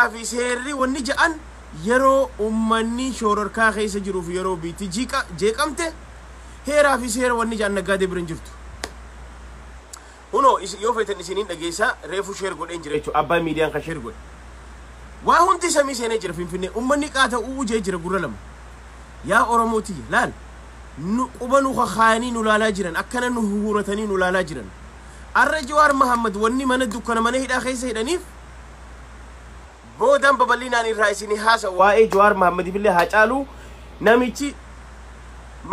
Heeraa fi seerri wanni ja'an yeroo ummanni shororkaa keessa jiruuf yeroo biitti jeeqamte heeraa fi seera wanni ja'an naggaadee bira hin jirtu. Hunoo yoo feetan isiniin dhageessaa, reefu share godheen jira jechuudha, abbaa miidiyaan kan share godhe. Waa hundi samii seenee jira Finfinnee, ummanni qaata u'uu jee jira gurra lama. Yaa Oromooti, laal, nu quba nu kakaayanii nu laalaa jiran, akkana nu huhuratanii nu laalaa jiran. Arra Jawaar Mahammad wanni mana dukkana mana hidhaa keessa hidhaniif boodaan babal'inaan irraa isinii haasa. Waa'ee Jawaar Mahammadiif illee haa caalu, namichi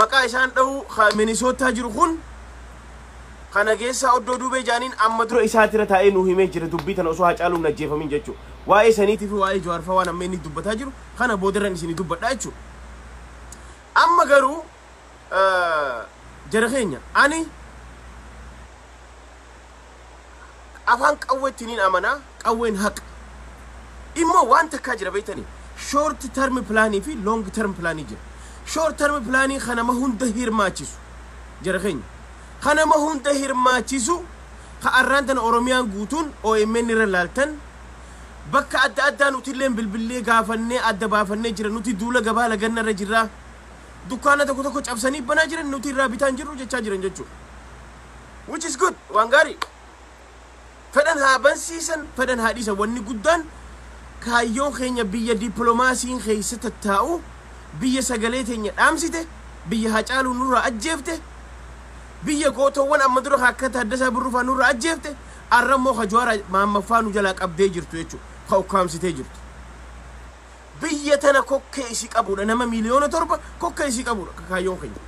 maqaa isaan dha'u Minisootaa jiru kun kana keessaa oddoo duubee jaaniin amma dura isaatira taa'ee nu himee jira dubbii tana osoo haa caaluun ajjeefamin jechuudha. Waa'ee saniitii fi waa'ee Jawaar fa'aa waan amma inni dubbataa jiru kana boodarran isinii dubbadha jechuudha. Amma garuu jara keenya, ani afaan qawweetti niin amanaa, qawween haqa. Immoo waan takkaa jira beektanii, short term planii fi long term planii jira. Short term planii kanama hunda hirmaachisu, jara keenya. Kanama hunda hirmaachisu ka arraan tana Oromiyaan guutuun OMN irra laaltan, bakka adda addaa nuti illee bilbillee gaafannee adda baafannee jira. Nuti duula gabaa laganna irra jirra. Dukkaana tokko tokko cabsanii banaa jiran, nuti irraa bitaan jirru jechaa jiran jechuudha. Which is good, waan gaarii. Fedhan haa bansiisan, fedhan haa dhiisan, wanni guddaan kaayyoon keenya biyya dippiloomaasiin keessa tattaa'u, biyya sagalee teenya dhaamsite, biyya Hacaaluu nurraa ajjeefte, biyya gootowwan amma dura akka Taaddasaa Birruu nurraa ajjeefte, arra immoo ka Jawaar Mahammaffaa nu jalaa qabdee jirtu jechuudha, ka ukkaamsitee jirtu. Biyya tana kokkee isii qabudha, nama 7 miiliyoona kokkee isii qabudha kaayyoon keenya.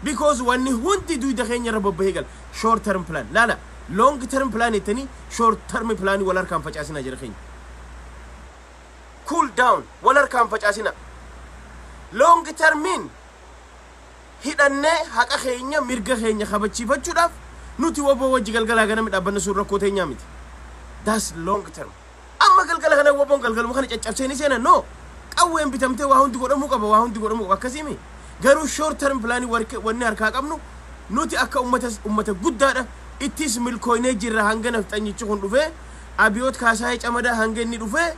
Because wanni hundi duyda keenya irra bobbahee gala. Short term plan laala, long term plan jettanii short term plan wal harkaan facaasina, jira keenya. Cool down, wal harkaan facaasina. Long termiin hidhannee haqa keenya, mirga keenya kabachiifachuudhaaf nuti woboo wajji galgalaa ganami dhaabbanna, sun rakkoo teenyaa miti. That's long term. Amma galgala kana woboon galgaluma kana caccabsee ni seena, no. Qawween bitamtee waa hundi godhamuu qaba, waa hundi godhamuu qaba, akkasiimi. Garuu short term planii wanni harkaa qabnu nuti akka ummata guddaadha. Ittis milkooynee jirra hanga nafxanyichi kun dhufee, Abiyoot Kaasaayee Camadaa hanga inni dhufee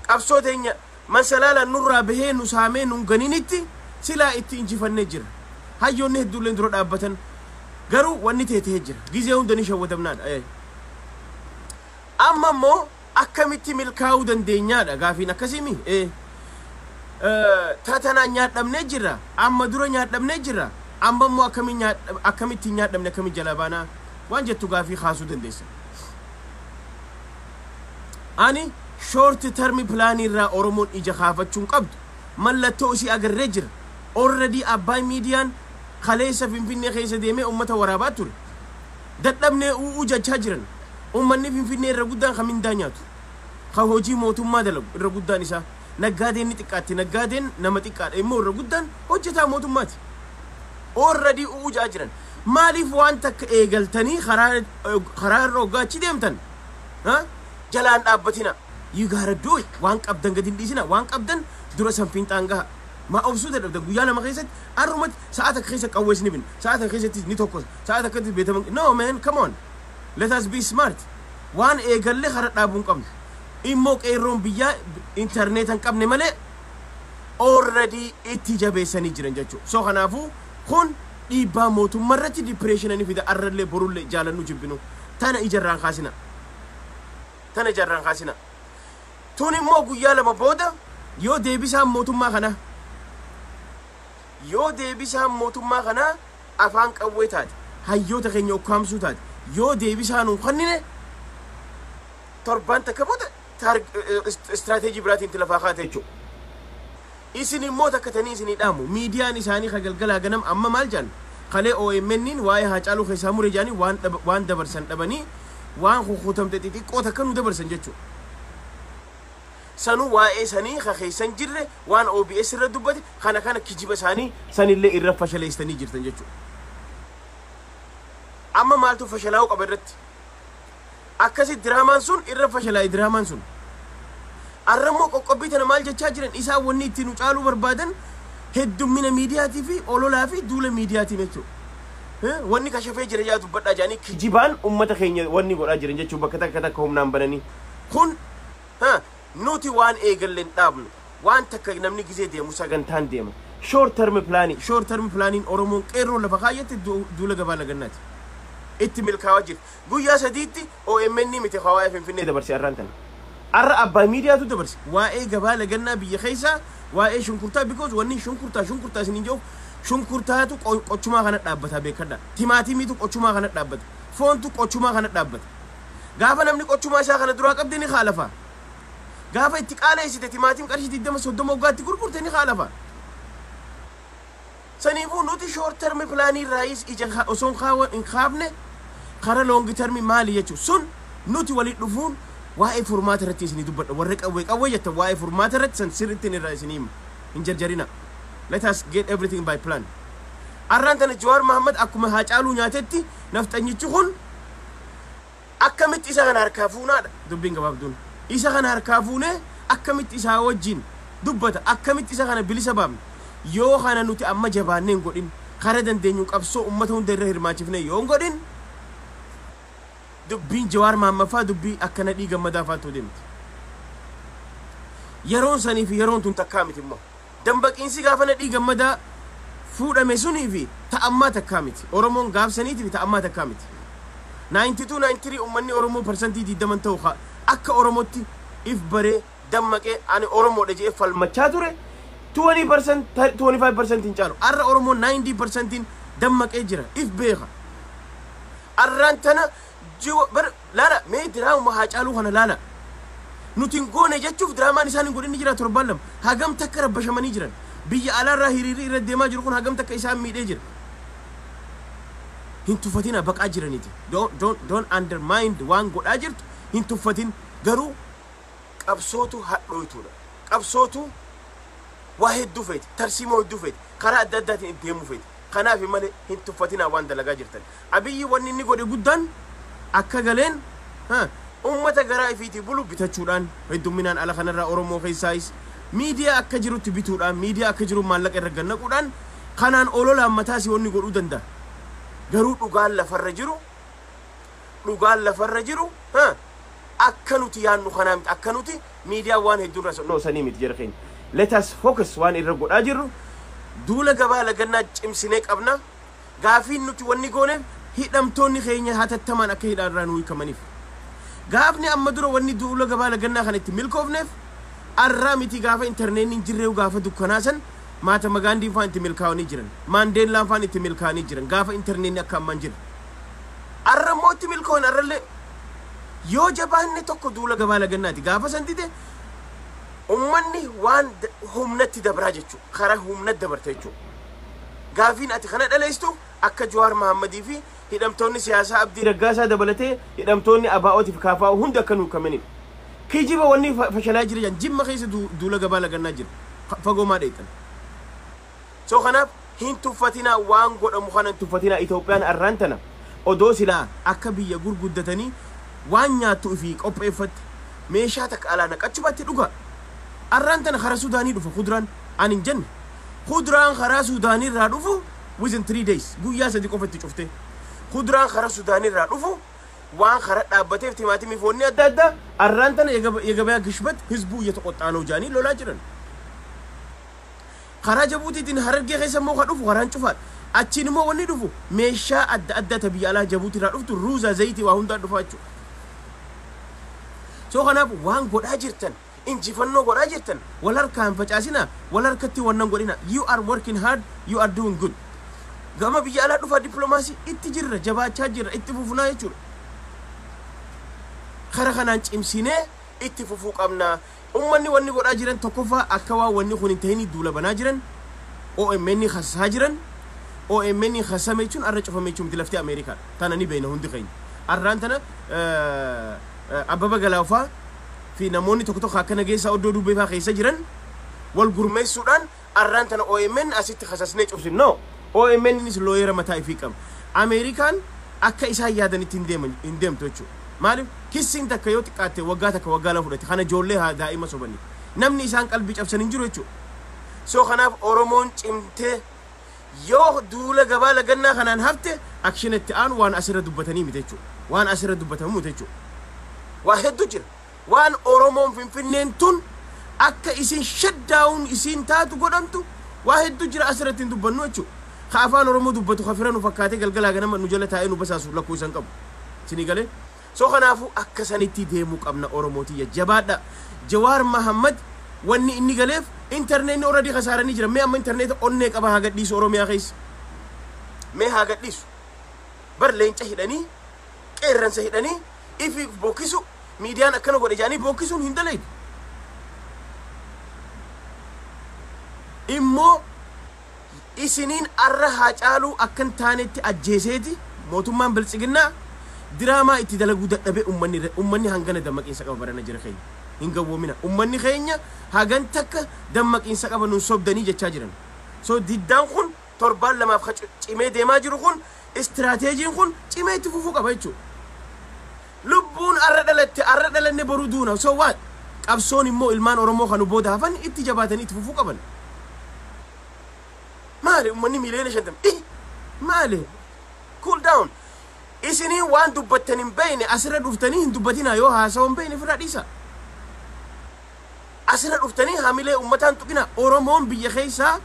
qabsoo teenya mansalaalaan nurraa bahee nu saamee nun ganinitti silaa itti injifannee jira. Hayyoonni hedduulleen dura dhaabbatan, garuu wanni teetee jira. Gizee hunda ni shawwatamnaadha. Amma immoo akkamitti milkaa'uu dandeenyaadha gaafiin, akkasiimi? Tatanaan nyaadhamnee jirra. Amma dura nyaadhamnee jirra. Amma immoo akkamitti nyaadhamne, akkamitti jala baanaa waan jettu gaafii kaasuu dandeessa. Ani short term planii irraa Oromoon ija kaafachuun qabdu, mallattoo isii agarree jira. Already abbaa miidiyaan kaleessa Finfinnee keessa deemee uummata waraabaa ture. Dadhabnee u'uu jechaa jiran. Uummanni Finfinnee irra guddaan kan mindaa nyaatu. Kan hojii mootummaa dalagu irra guddaan isaa. Naggaadeen ni xiqqaatti. Naggaadeen nama xiqqaadha. Immoo irra guddaan hojjetaa mootummaati. Already u'uu jaa jiran. Maaliif waan takka eegaltanii karaa irra hoggaa achi deemtan? Jalaan dhaabbatina. You gotta do it. Waan qabdan gadi hin dhiisina. Waan qabdan dura san fiinxaan gaha. Maa obsuu dadhabdan? Guyyaa 2 keessatti, arrumatti sa'a takka keessa qawwees ni binna. Sa'a takka keessatti ni tokkos. Sa'a takkatti beekaman. No man, come on. Let us be smart. Waan eegalle karaa dhaabuu hin qabnu. Immoo qeerroon biyyaa intarneeta hin qabne malee already itti jabeessanii jiran jechuudha. So kanaafuu kun dhiibbaa mootummaa irratti depression ni fida, arrallee borullee, jaalannu jibbinu. Tana ijarraan kaasina. Tana ijarraan kaasina. Tun immoo guyyaa 2 booda yoo deebisaan mootummaa kanaa afaan qawwee taate, hayyoota keenya ukkaamsuu taate, yoo deebisaa nuun kennine, torbaan takka booda istiraateejii biraatiin itti lafaa kaate jechuudha. Isin immoo takka tanii isinii dhaamu, miidiyaan isaanii ka galgalaa ganam amma maal jedhan? Kalee OMN'n waa'ee Haacaaluu keessaa mure jedhanii waan dabarsan dhabanii waan kukutamte xixiqqoo takka nu dabarsan jechuudha. Sanuu waa'ee sanii ka keessan jirre waan OBS irra dubbate kana kana kijiba isaanii sanillee irra fashaleessanii jirtan jechuudha. Amma maaltu fashalaa'uu qaba irratti? Akkasi diraamaan sun irra fashalaa'e, diraamaan sun. Arrammoo qoqqobbii tana maal jechaa jiran? Isaan wanni ittiin nu caaluu barbaadan heddummina miidiyaatii fi ololaa fi duula miidiyaatiin jechuudha. Wanni kashafee jira jaa dubbadhaa jedhanii kijibaan ummata keenya wanni godhaa jiran jechuudha, bakka takka takka humnaan bananii. Kun Nuti waan eegalle hin dhaabnu. Waan takka namni gizee deemu sagantaan deema. Short term planning, short term planning Oromoon qeerroo lafa kaayyatti duula gabaa lagannaati. Itti milkaa'aa jirti. Guyyaa 3tti OMN miti waa'ee Finfinnee dabarse arraan tana. Arra abbaa miidiyaatu dabarse. Waa'ee gabaa lagannaa biyya keessaa, waa'ee shunkurtaa, because wanni shunkurtaa shunkurtaa isiniin jedhu shunkurtaatu qochumaa kana dhaabbata beekadha. Timaatimiitu qochumaa kana dhaabbata. Foontu qochumaa kana dhaabbata. Gaafa namni qochumaa isaa kana duraa qabde ni haalafa. Gaafa itti qaaleessite timaatim qarshii 20 30 waggaatti gurgurte ni haalafa. Saniifuu nuti short term planii irraayis ija osoo hin kaafne kara long term maali jechuudha. Sun nuti waliin dhufuun waa'ee furmaata irratti isinii dubbadha. Warra qawwee qawwee jettan waa'ee furmaata irratti san sirriitti irraa isinii hima. Hin jarjarina. Let us get everything by plan. Arraan tana Jawaar Mahammad akkuma Haacaaluu nyaatetti nafxanyichi kun akkamitti isa kana harkaa fuunaadha dubbiin gabaabduun. Isa kana harkaa fuunee akkamitti isaa wajjin dubbata, akkamitti isa kana bilisa baafna? Yoo kana nuti amma jabaannee hin godhin, kara dandeenyu qabsoo ummata hunda irra hirmaachifne yoo hin godhin, dubbiin Jawaar Mahammad dubbii akkana dhiiga gammadaa ta'uu deemti. Yeroon sanii fi yeroon tun takkaa miti immoo. Dambaqiinsi gaafa Nadhii Gammadaa fuudhame sunii fi ta'ammaa takkaa miti. Oromoon gaaf saniitii fi ta'ammaa takkaa miti. 92 93 uummanni Oromoo 20% ta'u akka Oromootti if baree dammaqee ani Oromoodha jedhee falmachaa ture. 20%, 25% hin caalu. Arra Oromoon 90% dammaqee jira, if beeka. Arraan tana bar laala mee diraamuma Haacaaluu kana laala. Nuti hin goone jechuuf diraamaan isaan hin godhin ni jira torbaan 2. Hagam takka rabbashamanii jiran. Biyya alaarraa hiriirri irra deemaa jiru kun hagam takka isaan miidhee jira. Hin tuffatina, baqaa jiraniiti. Don't undermine waan godhaa jirtu hin tuffatin, garuu qabsootu hadhooytuudha. Qabsootu waa hedduu feeti, tarsiimoo hedduu feeti, karaa adda addaatiin itti deemuu feeti. Kanaaf malee hin tuffatinaa waan dalagaa jirtan. Abiyyi wanni inni godhe guddaan akka galeen ummata garaa ifiitii bulu bitachuudhaan, heddumminaan ala kanarraa Oromoo keessaayis miidiyaa akka jirutti bituudhaan, miidiyaa akka jiru maallaqa irra gannaquudhaan kanaan ololaan mataasii wanni godhuu danda'a. Garuu dhugaan lafarra jiru akka nuti yaannu kanaa miti, akka nuti miidiyaa waan hedduu irra no sanii miti jara keenya. Let us focus waan irra godhaa jirru. Duula gabaa lagannaa cimsinee qabna. Gaafiin nuti wanni gooneef hidhamtoonni keenya hatattamaan akka hidhaarraa nu hiikamaniif. Gaafni amma dura wanni duula gabaa lagannaa kana itti milkoofneef arraa miti, gaafa intarneetiin hin jirreeyu, gaafa dukkanaa san Mahatma Gaandiin faan itti milkaa'anii jiran. Maandeellaan faan itti milkaa'anii jiran gaafa intarneetni akka ammaan jira. Arra immoo itti milkoon arrallee yoo jabaanne tokko duula gabaa lagannaati. Gaafa san dide ummanni waan humnatti dabraa jechuudha. Karaa humnatti dabarta jechuudha. Gaafiin ati kana dhaleessitu akka Jawaar Mahammadii fi hidhamtoonni siyaasaa Abdii Raggaasaa dabalatee hidhamtoonni ABO'ootiif KFO hundi akka nuuf kamaniif. Kijiba wanni fashalaa jira jan Jimma keessa duula gabaa lagannaa jira. Fagoo maa dheexan. So kanaaf hin tuffatinaa, waan godhamu kana hin tuffatinaa. Itoophiyaan arraan tana odoo silaa akka biyya gurguddatanii waan nyaattu ofii qopheeffatte meeshaa takka alaa naqachumatti dhuga. Arraan tana karaa Sudaanii dhufa kuduraan ani hin jenne. Kuduraan karaa Sudaanii irraa dhufu within 3 days, guyyaa 3 qofa itti cufte. Kuduraan karaa Sudaanii irraa dhufu waan karaa dhaabbateef timaatimii foonni adda addaa arraan tana የገበያ ግሽበት ህዝቡ እየተቆጣ ነው jaanii lolaa jiran. Karaa Jabuutiitiin Harargee keessa immoo kan dhufu karaan cufaadha. Achiin immoo wanni dhufu meeshaa adda addaa ta biyya alaa Jabuutii irraa dhuftu, ruuza, zayitii, waa hundaan dhufa jechuudha. So kanaaf waan godhaa jirtan, injifannoo godhaa jirtan wal harkaan facaasina, wal harkatti wannan godhina. You are working hard, you are doing good. Gama biyya alaa dhufaa dippiloomaasii itti jirra, jabaachaa jirra, itti fufunaa jechuudha. Kara kanaan cimsinee itti fufuu qabna. Ummanni wanni godhaa jiran tokkoffaa akka waan wanni kun hin ta'in duula banaa jiran, OMN kasaa jiran. OMN kasame jechuun arra cufame jechuun miti, lafti Ameerikaa tana ni beekna hundi keenya. Arraan tana Abbaba Galaafaa fi namoonni tokko tokko akka nageessaa oddoo dubbee faa keessa jiran wal gurmeessuudhaan arraan tana OMN asitti kasasnee cufsin. No, OMN nis lawyer mataa ifii qaba. Ameerikaan akka isaan yaadanitti hin deeman, hin deemtu jechuudha. Maaliif kissiin takka yoo xiqqaatte waggaa 1, waggaa 2 fudhate, kana ijoollee haa daa'ima sobanii namni isaan qalbii cabsan hin jiru jechuudha. So kanaaf Oromoon cimtee yoo duula gabaa lagannaa kanaan hafte action itti aanu waan asirra dubbatanii miti jechuudha. Waan asirra dubbatamu miti jechuudha. Waa hedduu jira. Waan Oromoon Finfinneen tun akka isin shaddaa'uun isiin taatu godhamtu waa hedduu jira, asirratti hin dubbannu jechuudha. Ka afaan Oromoo dubbatu ka fira nu fakkaatee galgalaa ganama nu jala taa'ee nu basaasuuf lakkoo isan qabu. Isinii galee? So kanaafuu akka sanitti deemuu qabna, Oromootiyya, jabaadha. Jawaar Mahammad wanni inni galeef intarneetni already kasaaranii jira. Mee amma intarneeta onnee qaba haa gadhiisu Oromiyaa keessa. Mee haa gadhiisu. Bar leenca hidhanii, qeerransa hidhanii ifi bokkisu, miidiyaan akkana godhe jedhanii bokkisuun hin dalaydu. Immoo isiniin arra Haacaaluu akkan taanetti ajjeeseeti mootummaan biltsiginnaa diraamaa itti dalaguu dadhabee. Ummanni hangana dammaqiinsa qaba barana jira keenya. Hin gawwoomina. Ummanni keenya hagan takka dammaqiinsa qaba, nun sobdanii jechaa jiran. So diddaan kun torbaan lamaaf ka cimee deemaa jiru kun, istiraateejiin kun cimee itti fufuu qaba jechuudha. Lubbuun arra dhalatte, arra dhalanne, boruu duuna. So what? Qabsoon immoo ilmaan Oromoo kan booda hafan itti jabaatanii itti fufuu qaban. Maali, ummanni miiliyoona 50 maali? Cool down. Isinii waan dubbattan hin beekne asirra dhuftanii hin dubbatinaa. Yoo haasawaa hin beekne ofirraa dhiisa. Asirra dhuftanii hamilee uummataan tuqina. Oromoon biyya keessaa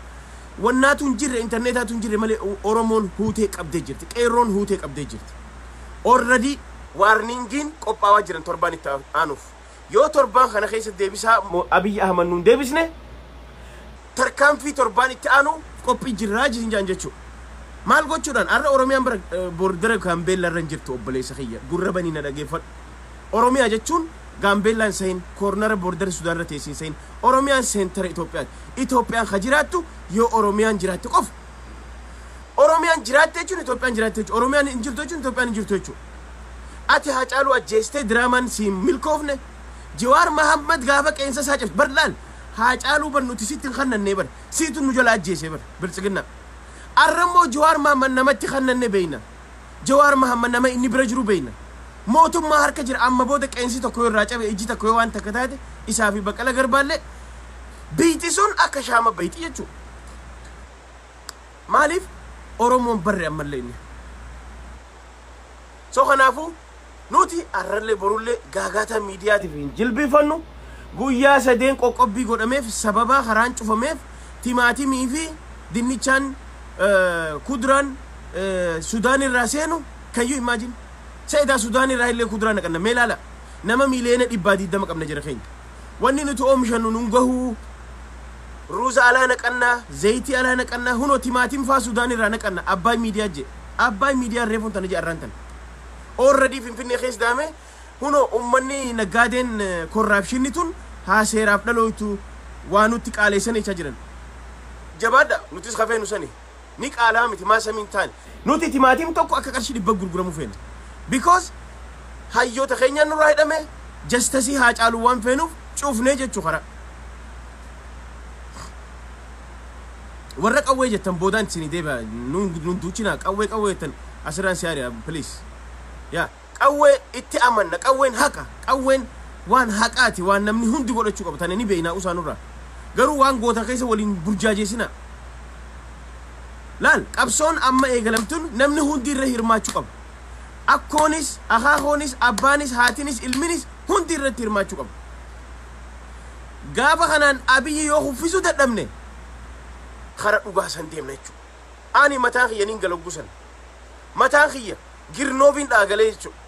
wannaatu hin jirre, intarneetaatu hin jirre malee Oromoon huutee qabdee jirti. Qeerroon huutee qabdee jirti. Already warningiin qophaawaa jiran torbaan itti aanuuf. Yoo torbaan kana keessa deebisaa Abiyyi Ahmad nuun deebisne, tarkaanfii torbaan itti aanu qophii jirraa jiran jechuudha. Maal gochuudhaan har'a Oromiyaan bira bordera Gaambeellaa irra hin jirtu, obboleessa kiyya, gurra banii na dhageeffadhu. Oromiyaa jechuun Gaambeellaan sahin cornera bordera Sudaan irra teessiin sahin, Oromiyaan centera Itoophiyaati. Itoophiyaan ka jiraattu yoo Oromiyaan jiraatte qofa. Oromiyaan jiraatte jechuun Itoophiyaan jiraatte jechuudha. Oromiyaan hin jirtu jechuun Itoophiyaan hin jirtu jechuudha. Ati Haacaaluu ajjeestee diraamaan siin milkoofne. Jawaar Mahammad gaafa qeensa isaa cabse bar laal, Haacaaluu bar nuti sitti hin kannannee, bar siitu nu jala ajjeese bar biltsiginnaa. Arrammoo Jawaar Mahammad namatti kannanne beeyna. Jawaar Mahammad nama inni bira jiru beeyna. Mootummaa harka jira. Amma booda qeensi tokko yoo irraa cabe, ijji tokko yoo waan takka taate, isaa fi Baqqala Garbaallee biiti sun akka shaama bayti jechuudha. Maaliif Oromoon barre ammallee inni. So kanaafuu nuti arrallee borullee gaagaataa miidiyaatiif hin jilbifannu. Guyyaa sadeen qoqqobbii godhameef, sababaa karaan cufameef, timaatimii fi dinnichaan, kuduraan Sudaan irraa seenu. Can you imagine? Sa'idaa Sudaan irraa illee kuduraa naqanna. Mee ilaala, nama miiliyoona 120 qabna jira keenya. Wanni nuti oomishannu nun gahuu. Ruuza alaa naqannaa, zayitii alaa naqannaa, hunoo timaatim faa Sudaan irraa naqanna. Abbaay miidiyaa jee, Abbaay miidiyaa reefuun tana jee arraan tana. Already Finfinnee keessa daame, hunoo ummanni naggaadeen corruptionni tun haa seeraaf dhalooytu, waa nutti qaaleessan jechaa jiran. Jabaadha, nutis kafeenu sani. Ni qaalaa miti maa samiin taane. Nuti timaatim tokko akka qarshii 100 gurguramu feena. Because hayyoota keenyaan nurraa hidhame, justice Haacaaluu waan feenuuf cufnee jechuu karaa. Warra qawwee jettan boodaan isinii deebi'a, nun duuchinaa. Qawwee qawwee jettan asirraan si ari'a, please. Yaa qawwee itti amanna, qawween haqa, qawween waan haqaati, waan namni hundi godhachuu qabu tana ni beeknaa usaanurraa. Garuu waan goota keessa waliin burjaajeessinaa. Laal, qabsoon amma eegalamtuun namni hundi irra hirmaachuu qaba. Akkoonis, akaakoonis, abbaanis, haatinis, ilminis hundi irratti hirmaachuu qaba. Gaafa kanaan Abiyyi yoo kuffisuu dadhabne, kara dhugaa san deemna jechuudha. Ani mataan kiyya nin galaggu san. Mataan kiyya girnoofiin dhaagalee jechuudha.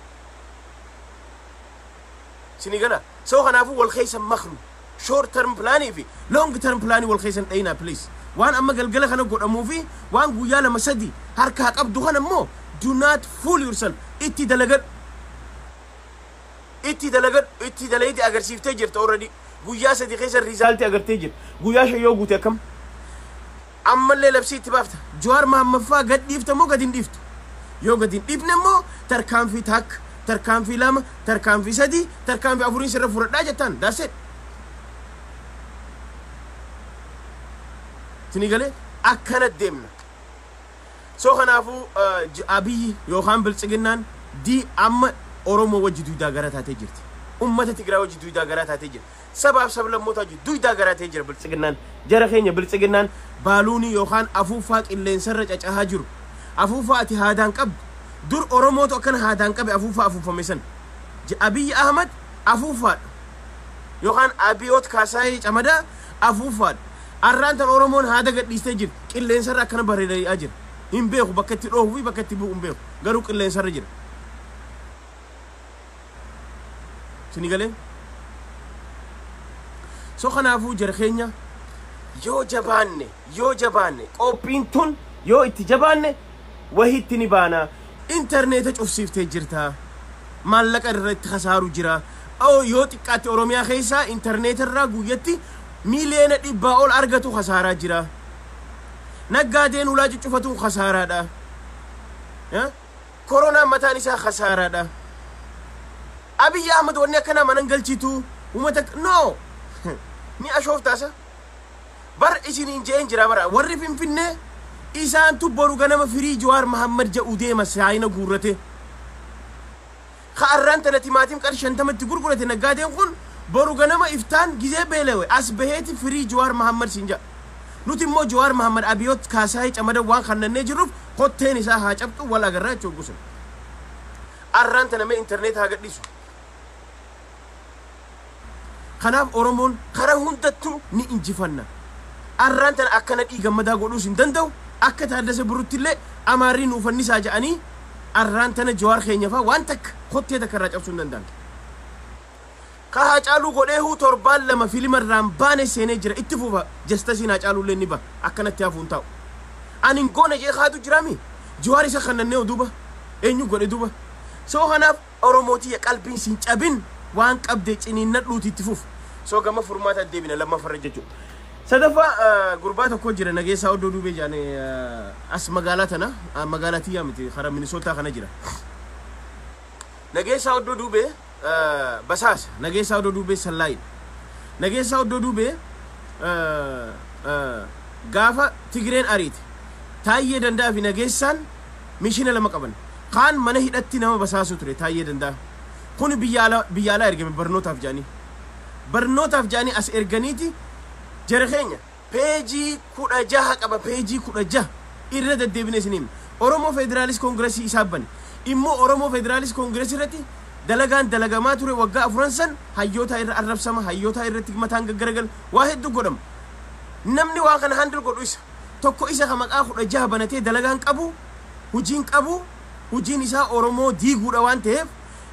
Sini gala. So kanaafuu wal keessa maknu. Short term planii fi long term planii wal keessa hin dhayinaa, please. Waan amma galgala kana godhamuu fi waan guyyaa lama sadi harkaa qabdu kana immoo do not fool yourself. Itti dalagadhu. Itti dalagadhu. Itti dalayiti agarsiiftee jirta already. Guyyaa 3 keessa resultii agartee jirta. Guyyaa 5 yoo guute akkam? Ammallee labsii itti baafta. Jawaar Mahammaffaa gad dhiifta moo gad hin dhiiftu? Yoo gad hin dhiifne immoo tarkaanfii takka, tarkaanfii lama, tarkaanfii sadii, tarkaanfii afuriin sirra fudhadhaa jettaan. That's it. Isinii galee? Akkana deemna. So kanaafuu Abiyyi yookaan biltsiginnaan dii amma Oromoo wajji duudaa gara taatee jirti. Ummata Tigraay wajji duudaa gara taatee jirti. Sabaaf sablammoota wajji duudaa gara taatee jira biltsiginnaan. Jara keenya, biltsiginnaan baaluunii yookaan afuuffaa qilleensarra cacahaa jiru. Afuuffaa ati haadaan qabdu. Dur Oromootu akkana haadaan qabe afuuffaa afuuffame san. Abiyyi Ahmad afuuffaadha. Yookaan Abiyoot Kaasaayee Camadaa afuufaadha. Arraan tan Oromoon haada gadhiistee jirti. Qilleensarra akkana bareedaa jira. Hin beeku bakka itti dhoohuu fi bakka itti bu'u hin beeku. Garuu qilleensarra jira. Sini galee? So kanaafuu jara keenya yoo jabaanne, yoo jabaanne, qophiin tun yoo itti jabaanne wahitti ni baana. Intarneeta cufsiiftee jirta. Maallaqa irra itti kasaaru jira. Yoo xiqqaatti Oromiyaa keessaa intarneeta irraa guyyatti 100 miiliyoona ol argatu kasaaraa jira. Naggaadeen ulaa cuccufatu kasaaraadha. Koronaan mataan isaa kasaaraadha. Abiyyi Ahmad wanni akkanaa manan galchitu uummata no ni ashooftaasa. Bar isiniin je'een jira, bara warri Finfinnee isaantu boru ganama firii Jawaar Mahammad jedhu deema saayina guurrate. Ka arraan tana timaatim qar 50tti gurgurate naggaadeen kun boru ganama iftaan gizee beelewe as baheeti firii Jawaar Mahammad siin jedha. Nuti immoo Jawaar Mahammad Abiyoot Kaasaayee Camada waan kannannee jirruuf kotteen isaa haa cabxu, wal agarraa jechuun gusun. Arraan tana mee intarneet haa gadhiisu. Kanaaf Oromoon karaa hundattuu ni injifanna. Arraan tana akkana dhiigammadaa godhuus hin danda'u. Akka Taaddasa Birrutti illee Amaarri nuufannisaa jedhanii arraan tana Jawaar keenya fa'aa waan takka kottee takka irraa cabsuu hin danda'an. Ka Haacaaluu godhee huu torbaan 2 filima irraan baane seenee jira, itti fufa. Jastasiin Haacaaluu illee ni baha, akkanatti hafuu hin taa'u. Ani hin goone jee kaatu jiraami. Jawaar isa kannannee duuba eenyu godhe duuba. So kanaaf Oromootii qalbiin sin cabin, waan qabde ciniinnadhuuti itti fufu. So gama furmaata deebina lammaffarra jechuudha. Sadaffaa, gurbaa tokko jira, Nageessaa Oddoo Duubee jaane, as magaalaa tana, magaalaa tiyyaa miti, karaa Minisootaa kana jira. Nageessaa Oddoo Duubee basaasa. Nageessaa Oddoo Duubee sallaayidha. Nageessaa Oddoo Duubee gaafa Tigireen ariite Taayyee Danda'aa fi Nageessaan mishina lama qaban. Kaan mana hidhatti nama basaasuu ture Taayyee Danda'a. Kun biyya alaa ergame barnootaaf jedhanii. Barnootaaf jedhanii as erganiiti. Jara keenya, peejii 16 qaba, peejii 16 irra deddeebine isin himna. Oromoo Federalist Congressii isaa bane. Immoo Oromoo Federalist Congressii irratti dalagaan dalagamaa ture waggaa 4 san hayyoota irra arrabsama, hayyoota irratti mataan gaggaragala, waa hedduu godhama. Namni waan kana handle godhu isa. Tokko isa ka maqaa 16 banatee dalagaan qabu, hujiin qabu, hujiin isaa Oromoo diiguudha waan ta'eef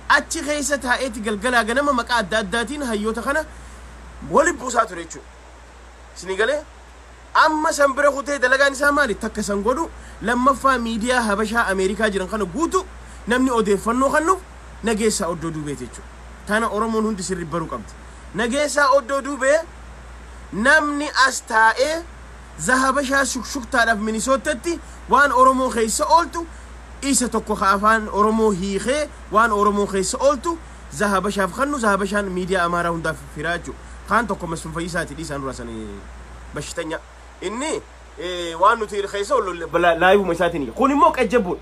achi keessa taa'eeti galgalaa ganama maqaa adda addaatiin hayyoota kana waliin buusaa ture jechuudha. Isinii galee? Amma san bira kutee dalagaan isaa maali? Takka san godhu, lammaffaa miidiyaa Habashaa Ameerikaa jiran kana guutu namni odeeffannoo kennuuf Nageessaa Oddoo Duubeeti jechuudha. Tana Oromoon hundi sirri baruu qabdi. Nageessaa Oddoo Duubee namni as taa'ee Zahabashaa shukshuktaadhaaf Minisoottatti waan Oromoo keessa ooltu isa tokko ka afaan Oromoo hiikee waan Oromoo keessa ooltu Zahabashaaf kennu, Zahabashaan miidiyaa Amaaraa hundaaf firaa jechuudha. Kaan tokko Masfin Fayyisaati, dhiisaan dura sanii bashitanya. Inni waan nuti keessa oollu liveuma isaatiin. Kun immoo qajjabbuudha.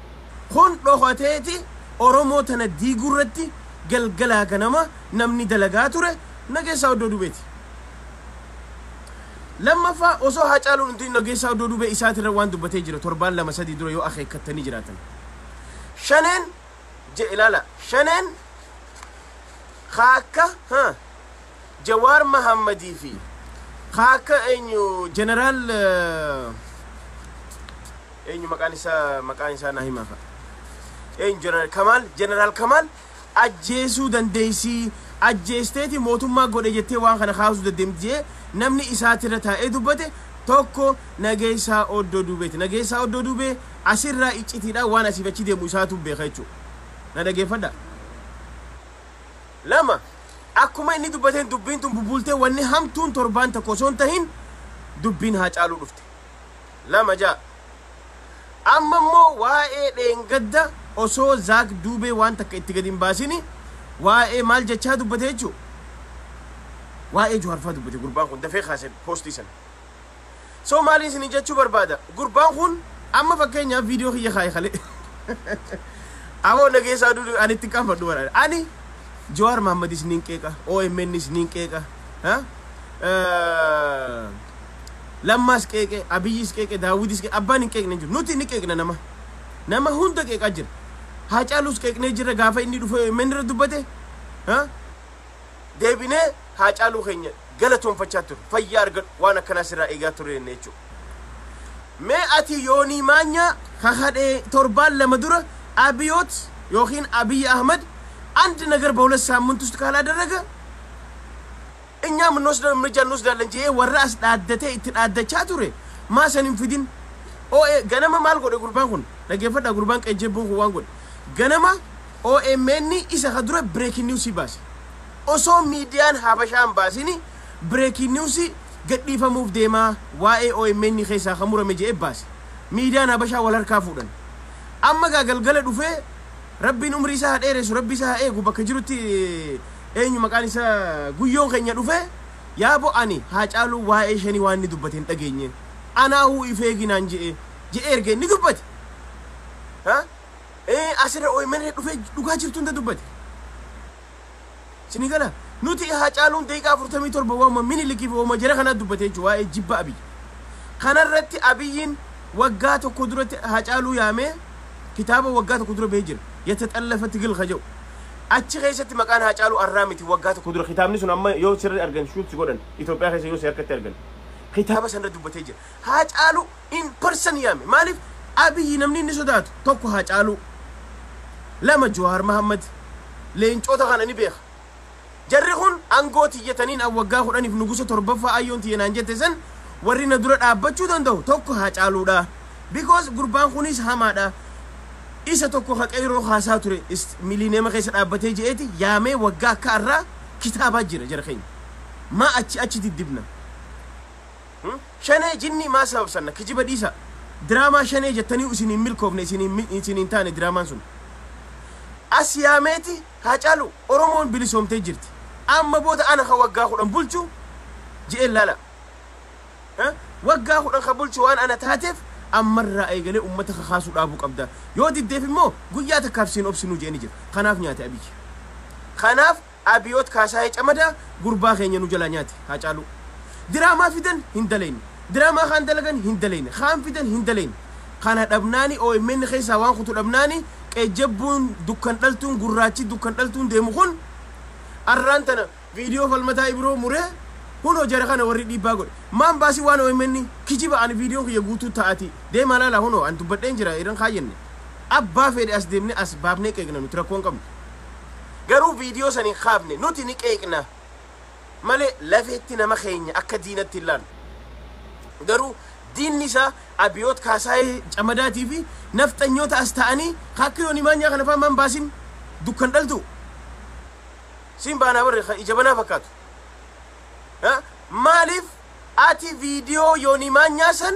Kun dhokateeti Oromoo tana diiguu irratti galgalaa ganama namni dalagaa ture Nageessaa Oddoo Duubeeti. Lammaffaa, osoo Haacaaluun hundi Nageessaa Oddoo Duubee isaatirra waan dubbatee jira torbaan 2 3 dura yoo akeekkattanii jiraatan. Shaneen je ilaala, shaneen kaakka Jawaar Mahammadii fi kaakka eenyu, jeneraal eenyu, maqaan isaa naa himaa fa'a. Eenyu, jeneraal Kamaal, jeneraal Kamaal ajjeesuu dandeessii, ajjeesteeti mootummaa godhe jettee waan kana kaasuu dandeemti jee namni isaatirra taa'ee dubbate tokko Nageessaa Oddoo Duubeeti. Nageessaa Oddoo Duubee asirraa iccitiidhaan waan asiif achi deemu isaatu beeka jechuudha. Na dhageeffadha. Lama, akkuma inni dubbateen dubbiin tun bubultee wanni hamtuun torbaan tokko osoo hin tahin dubbiin Haacaaluu dhufte. Lama ja'a. Amma immoo waa'ee dheengadda osoo Zaak Duubee waan takka itti gadi hin baasini waa'ee maal jechaa dubbate jechuudha. Waa'ee Jawaarfaa dubbate gurbaan kun dafee kaase postii sana. So maaliin isin jechuu barbaada? Gurbaan kun amma fakkeenyaaf viidiyoo kiyya kaa'e kalee. Ammoo Nageessaa Duuduu ani itti qaanfadhu bara. Ani Jawaar Mahammadis niin qeeqa, OMNs niin qeeqa. Lammaas qeeqe, Abiyyis qeeqe, Daawwidis qeeqe, abbaan hin qeeqne hin jiru. Nuti ni qeeqna nama. Nama hunda qeeqaa jira. Haacaaluus qeeqnee jira gaafa inni dhufe OMN irra dubbate. Deebinee Haacaaluu keenya galatoonfachaa ture. Fayyaa argadhu, waan akkanaa sirraa eegaa ture jenne jechuudha. Mee ati Yoonii Maanyaa kakadhee torbaan 2 dura Abiyoot yookiin Abiy Ahmad አንድ ነገር በ2 ሳምንት ውስጥ ካላደረገ እኛ የምንወስደው እርምጃ እንወስዳለን jee warra as dhaaddatee itti dhaaddachaa ture maa san hin fidin? OA ganama maal godhe gurbaan kun? Dhaggeeffadhaa, gurbaan qejjebbuun kun waan godhe. Ganama OMN isa ka dura breaking news baase. Osoo miidiyaan Habashaan baasini breaking news gadhiifamuuf deemaa, waa'ee OMN keessaa kan murame jedhee baase. Miidiyaan Habashaa wal harkaa fuudhan. Amma gaa galgala dhufee, Rabbiin umrii isaa haa dheeressu, Rabbi isaa haa eegu, bakka jirutti eenyu maqaan isaa Guyyoon keenya dhufee, yaabo ani Haacaaluu waa'ee shanii waan inni dubbate hin dhageenye, anaahuu ifeeginaan je'e je'ee ergee inni dubbate. Ha? Asirra OMN dhufee dhugaa jirtu hunda dubbate. Isinii gala, nuti Haacaaluun daqiiqaa 47 waama Minilikiif waama jara kanaa dubbate jechuudha, waa'ee jibba Abiyyi. Kanarratti Abiyyiin waggaa 1 duratti Haacaaluu yaamee kitaaba waggaa 1 dura bahee jira. የተጠለፈ ትግል ka jedhu. Achi keessatti maqaan Haacaaluu arraa miti, waggaa 1 dura kitaabni sun amma yoo sirri argan shuut si godhan, Itoophiyaa keessa yoo si harkatti argan. Kitaaba sanarra dubbatee jira. Haacaaluu in person yaame. Maaliif? Abiyyi namni inni sodaatu tokko Haacaaluu. Lama Jawaar Mahammad. Leencota kana ni beeka. Jarri kun aangoo tiyyataniin an waggaa 10f nugusa torbaffaa ayyoon tiyyanaan jette san warri na dura dhaabbachuu danda'u tokko Haacaaluudha. Because gurbaan kunis hamaadha. Isa tokko ka qeyroo haasaa ture miliineema keessa dhaabbatee je'eeti yaamee waggaa akka irraa kitaabaa jira jara keenya. Maa achi achi diddibna? Shanee jinni maa sababsanna? Kijiba dhiisa. Diraamaa shanee jettanii isin hin milkoofne, isin hin taane diraamaan sun. As yaameeti Haacaalu Oromoon bilisoomtee jirti. Amma booda ana ka waggaa 10 bulchu je'een laala. Waggaa 10 ka bulchu waan ana taateef ammarraa eegalee uummata kakaasuu dhaabuu qabda. Yoo diddeef immoo guyyaa takkaaf siin obsinuu jeeni jira. Kanaaf nyaate Abiyyi. Kanaaf Abiyoot Kaasaayee Camadaa gurbaa keenya nu jalaa nyaate Haacaaluu. Diraamaa fidan hin daleyne. Diraamaa kaan dalagan hin daleyne. Kaan fidan hin daleyne. Kana dhabnaani OMN keessaa waan kutu dhabnaani qeejjabbuun dukkan dhaltuun gurraachi dukkan dhaltuun deemu kun arraan tana viidiyoo Falmataa Ibiroo muree hunoo jara kana warri dhiibbaa godhe. Maan baasii waan OMN kijiba, ani viidiyoon kiyya guutuu ta'ati deemaa laala, hunoo ani dubbadheen jira irran kaayyenne. Abbaa fedhe as deemne as baafnee qeeqna, nuti rakkoo hin qabnu. Garuu viidiyoo san hin kaafne, nuti ni qeeqna malee lafeetti nama keenya akka diinatti hin laallu. Garuu diinni isaa Abiyoot Kaasaayee Camadaatii fi nafxanyoota as ta'anii akka Yoonii Maanyaa kana fa'aa maan baasin dukkan dhaltu. Siin baanaa barre ija banaa fakkaatu. Maaliif ati viidiyoo Yoonii Maanyaa san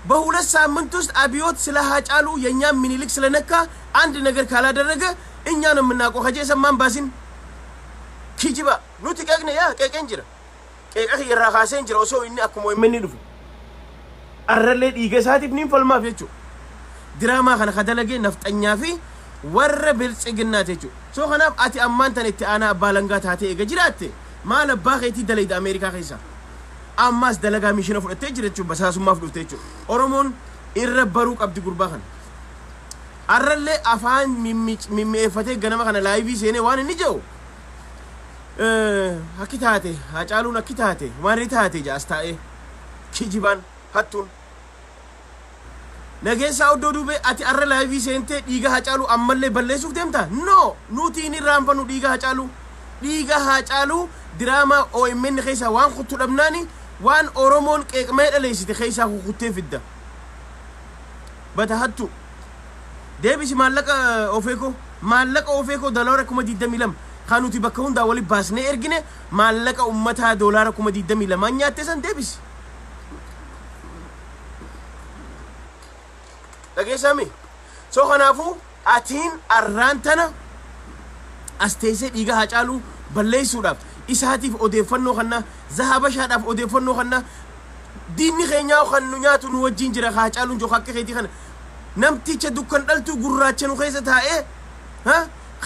በ2 ሳምንት ውስጥ አብዮት ስለ ሀጫሉ የእኛም ሚኒሊክ ስለነካ አንድ ነገር ካላደረገ እኛ ነው የምናውቀው ከጀ ሰማን baasin kijiba. Nuti qeeqne, yaa qeeqeen jira, qeeqa irraa kaaseen jira. Osoo inni akkuma inni dhufe arrallee dhiiga isaatiif niin falmaaf jechuudha. Diraamaa kana ka dalagee nafxanyaa fi warra biltsiginnaati jechuudha. So kanaaf ati ammaan tan itti aanaa abbaa langaa taatee eega jiraatte maal abbaa keetii dalayda Ameerikaa keessa? Ammaas dalagaa mishina fudhattee jira jechuudha, basaasummaaf dhufte jechuudha. Oromoon irra baruu qabdi gurbaa kana. Arrallee afaan mimmi'eeffatee ganama kana live seenee waan inni jedhu akki taate Haacaaluun akki taate warri taate jaas taa'ee kijibaan hattuun. Nageessaa oddoo duubee, ati arra live seentee dhiiga Haacaaluu ammallee balleessuuf deemta? No, nuti hin irraanfannu dhiiga Haacaaluu. Dhiiga Haacaaluu diraamaa OMN keessaa waan kuttu dhabnaani waan Oromoon qeeqmee dhaleessite keessaa kukuttee fidda. Bata hattu. Deebisi maallaqa ofeekoo, maallaqa ofeekoo $22,000 kan nuti bakka hundaa wali baasnee ergine, maallaqa ummataa $22,000 nyaatte san deebisi. Dhageessaami? So kanaafuu atiin arraan tana as teessee dhiiga Haacaaluu balleessuudhaaf isaatiif odeeffannoo kanna, zahabashaadhaaf odeeffannoo kanna, diinni keenyaa kan nu nyaatu nu wajjin jira. Haacaaluun joka akka keetii kana namticha dukkan dhaltuu gurraacha nu keessa taa'ee ha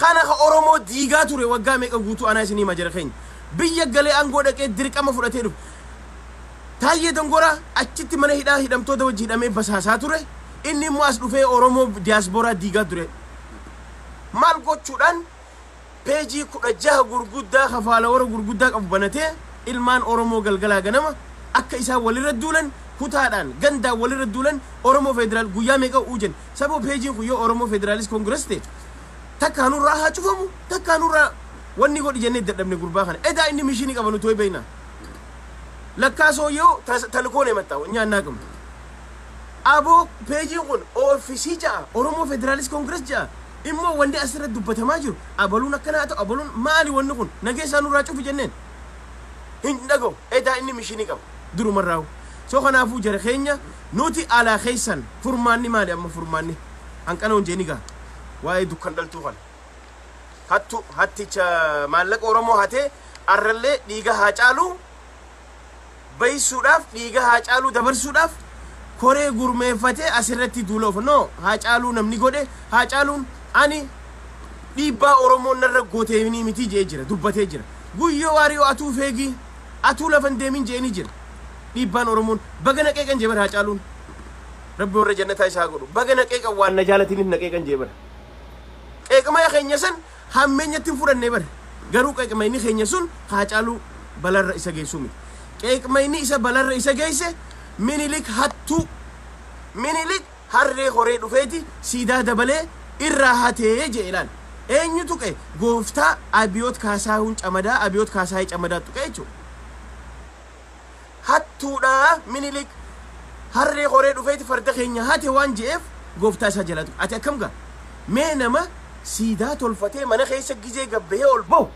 kana ka Oromoo diigaa ture waggaa meeqa guutuu anaa isinii hima jara keenya. Biyya galee aangoo dhaqee dirqama fudhatee dhufe. Taayyee Dongoraa achitti mana hidhaa hidhamtoota wajji hidhamee basaasaa ture. Inni immoo as dhufee Oromoo diyaasporaa diigaa ture. Maal gochuudhaan Peejii 16 gurguddaa kafaala warra gurguddaa qabu banatee ilmaan Oromoo galgalaa ganama akka isaan walirra duulan, kutaadhaan gandaan walirra duulan. Oromoo Federal guyyaa meeqa uujan sababa peejiin kun yoo Oromoo Federalist Congress ta'e takkaa nurraa haa cufamu, takkaa nurraa wanni godhi jennee dadhabne. Gurbaa kana edaa inni mishinii qaba nuti beekna. Lakkaa sooyyoo talikoon himatta nyaannaa qabnu. Aboo, peejiin kun OFC ja'a, Oromoo Federalist Congress ja'a. Immoo wanni asirratti dubbatamaa jiru abaluun akkanaa ta'u, abaluun maali? Wanni kun nageessaa nurraa cufi jenneen hin dhaga'u. Edaa inni mishinii qaba durumarraawu. So kanaafuu jara keenya, nuti alaa keessan furmaanni maali amma? Furmaanni hanqana honjeeni gaa waa'ee dukkan dhaltuu kana hattu hatticha maallaqa Oromoo hatee arrallee dhiiga haa caaluu baysuudhaaf, dhiiga haa caaluu dabarsuudhaaf koree gurmeeffatee asirratti duula ofa. No, haa caaluu namni godhe, haa caaluun ani dhiibbaa Oromoon narra gooteenii miti jee jira, dubbatee jira. Guyyoo Waariyoo atuu feegii, atuu lafan deemin jeeni jira. Dhiibbaan Oromoon baga naqeeqan jee bara. Haa caaluun Rabbi warra jannataa isaa godhu. Baga naqeeqan, waan na jaalatiniif naqeeqan jee bara. Qeeqama keenya san hammeenyatti hin fudhanne bara. Garuu qeeqmayni keenya sun haa caaluu balarra isa geessuu miti. Qeeqmayni isa balarra isa geesse Minilik hattuu, Minilik harree horee dhufeeti siidaa dabalee irraa hatee jee. Ilaal, eenyu tuqe? Gooftaa Abiyoot Kaasaahun Camadaa, Abiyoot Kaasaahii Camadaa tuqe jechuudha. Hattuudha, Minilik harree horee dhufeeti farda keenya hate waan je'eef gooftaa isaa jalaa tuqe. Ati akkam gaa? Mee nama siidaa tolfatee mana keessa gizee gabbahee ol bahu,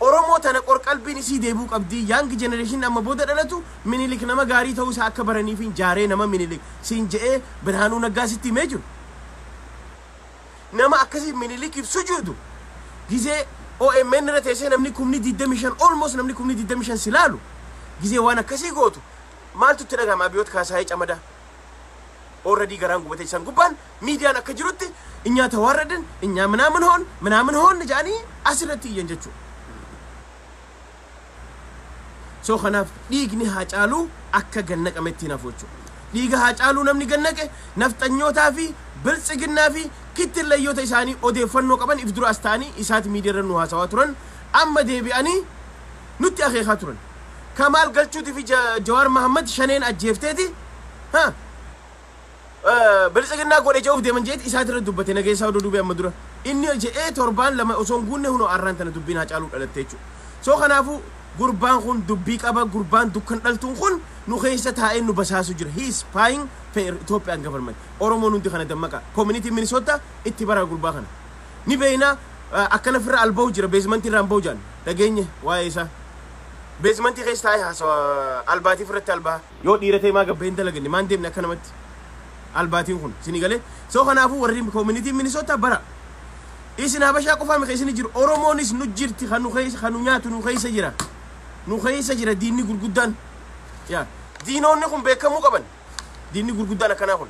Oromoo tana qorqalbiin isii deebuu qabdii. Young generation amma booda dhalatu Minilik nama gaarii ta'uu isaa akka baraniif jaaree nama Minilik siin je'ee Birhaanuu Naggaa sitti himee jiru. Nama akkasii Minilikiif sujuudu gizee OMN irra teessee namni 25,000, almost namni 25,000 si laalu, gizee waan akkasii gootu maaltu itti dhagahama? Abiyoot Kaasaayee Camadaa already garaan gubatee isaan gubbaan miidiyaan akka jirutti እኛ ተዋረድን፣ እኛ ምናምን ሆን ምናምን ሆን jedhanii asirratti iyyan jechuudha. So kanaaf dhiigni haa caaluu akka gannaqametti nafu jechuudha. Dhiiga haa caaluu namni gannaqe nafxanyootaa fi Biltsiginnaa fi kittillayyoota isaanii odeeffannoo qaban if dura as ta'anii isaati miidiyaa irra nu haasawaa turan, amma deebi'anii nutti akeekaa turan. Kamaal Galchuutii fi Jawaar Mahammad shaneen ajjeefteeti ha Biltsiginnaa godhe je'uuf deeman jeeti isaati irra dubbate. Nageessaa oduu duubee amma dura inni je'ee torbaan 2 osoo hin guunne hunoo arraan tana dubbiin haa caaluu dhalatte jechuudha. So kanaafuu gurbaan kun dubbii qaba. Gurbaan dukkan dhaltuun kun nu keessa taa'ee nu basaasu jira. He is spying for Ethiopian government. Oromoon hundi kana dammaqa. Community Minnesota itti baraa gurbaa kana. Ni beeyna, akkana firra alba'u jira, basementii irraan ba'u jaan dhageenye waa'ee isaa. Basementii keessa taa'ee haasawa, albaatii firratti albaa. Yoo dhiira ta'e maa gabbee hin dalaganne, maan deemne akka namatti? Albaatiin kun isinii galee. So kanaafuu warri community Minnesota bara. Isin Habashaa qofaa miti isin jiru, Oromoonis nu jirti, kan nu keessa, kan nu nyaatu nu keessa jira. Nu keessa jira diinni gurguddaan. Yaa diinonni kun beekamuu qaban. Diinni gurguddaan akkanaa kun.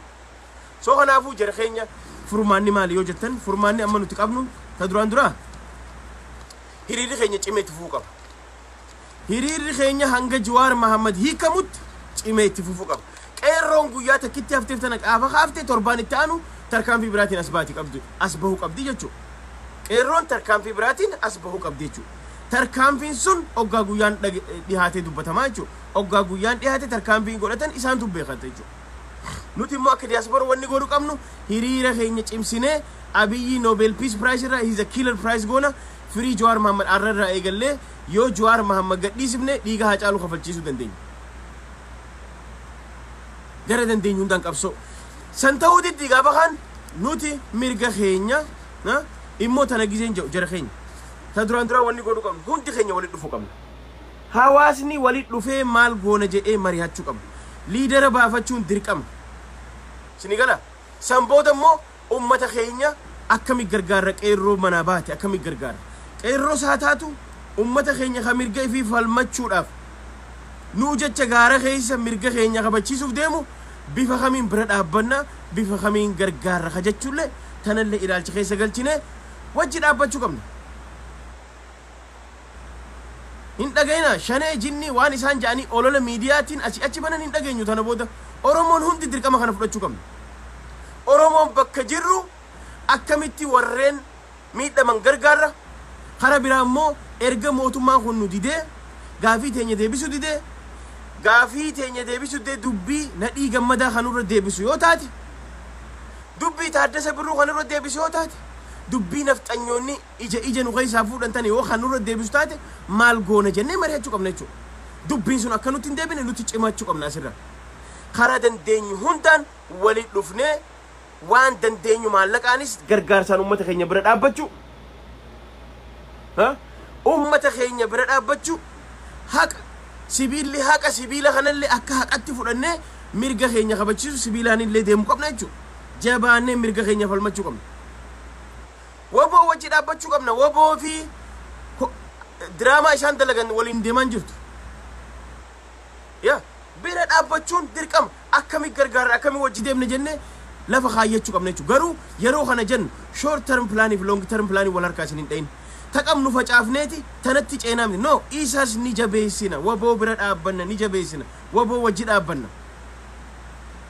So kanaafuu jara keenya, furmaanni maali yoo jettan, furmaanni amma nuti qabnu ta duraan duraa hiriirri keenya cimee itti fufuu qaba. Hiriirri keenya hanga Jawaar Mahammad hiikamutti cimee itti fufuu qaba. Qeerroon guyyaa takkitti hafteef tana qaafa kaaftee torbaan itti aanu tarkaanfii biraatiin as baati qabdu, as bahuu qabdi jechuudha. Qeerroon tarkaanfii biraatiin as bahuu qabdi jechuudha. Tarkaanfiin sun oggaa guyyaan dhihaatee dubbatamaa jechuudha. Oggaa guyyaan dhihaate tarkaanfiin godhatan isaantu beekata jechuudha. Nuti immoo akka diyaaspoora wanni godhuu qabnu hiriira keenya cimsinee Abiyyi Nobel Peace Prize irraa, he's a killer, prize goona. Free Jawaar Mahammad arra irraa eegallee yoo Jawaar Mahammad gadhiisifne dhiiga haa caalu kafalchiisuu dandeenya. Gara dandeenyu hundaan qabsoo. San ta'uu diddi gaafa kaan nuti mirga keenya immoo tana gizeen jedhu jara keenya. Ta duraan duraa wanni godhuu qabnu hundi keenya walitti dhufuu qabna. Hawaasni walitti dhufee maal goona jedhee mari'achuu qabna. Leadera baafachuun dirqama. Sini gala. San booda immoo ummata keenya akkami gargaarra? Qeerroo manaa baate akkami gargaarra? Qeerroo isaa taatu ummata keenya ka mirga ifii falmachuudhaaf nuu jecha gaara keessa mirga keenya kabachiisuuf deemu bifa kamiin bira dhaabbanna, bifa kamiin gargaarra ka jechuullee tanallee ilaalcha keessa galchine wajji dhaabbachuu qabna. Hin dhagayina shanee jinni waan isaan jedhanii olola miidiyaatiin asii achi banan hin dhageenyu tana booda. Oromoon hundi dirqama kana fudhachuu qabna. Oromoon bakka jirru akkamitti warreen Miidhaman gargaarra. Kara biraa immoo erga mootummaan kun nu didee, gaafii teenya deebisuu didee, gaafii teenya deebisuu didee, dubbii Nadhii Gammadaa kanurra deebisu yoo taate, dubbii Taaddasa Birruu kanurra deebisu yoo taate, dubbii nafxanyoonni ija ija nu keessaa fuudhan tane yoo kanurra deebisu taate, maal goona jennee mari'achuu qabna jechuudha. Dubbiin sun akka nutti hin deebine nuti cimachuu qabna asirra. Karaa dandeenyu hundaan waliin dhufnee waan dandeenyu maallaqaanis gargaarsaan uummata keenya bira dhaabbachuu. Uummata keenya bira dhaabbachuu, haqa sibiilli, haqa sibiila kanallee akka haqatti fudhannee mirga keenya kabachiisu sibiilaan illee deemuu qabna jechuudha. Jabaannee mirga keenya falmachuu qabna. Woboo wajji dhaabbachuu qabna. Woboo fi diraamaa isaan dalagan waliin deemaan jirtu. Yaa bira dhaabbachuun dirqama. Akkami gargaarra, akkami wajji deemne jennee lafa kaayyachuu qabna jechuudha. Garuu yeroo kana jennu short term planii fi long term planii wal harkaa isin hin dhayin. Taqabnu facaafneeti tanatti ceenaamne no, isas ni jabeessina. Woboo bira dhaabbanna, ni jabeessina, woboo wajji dhaabbanna.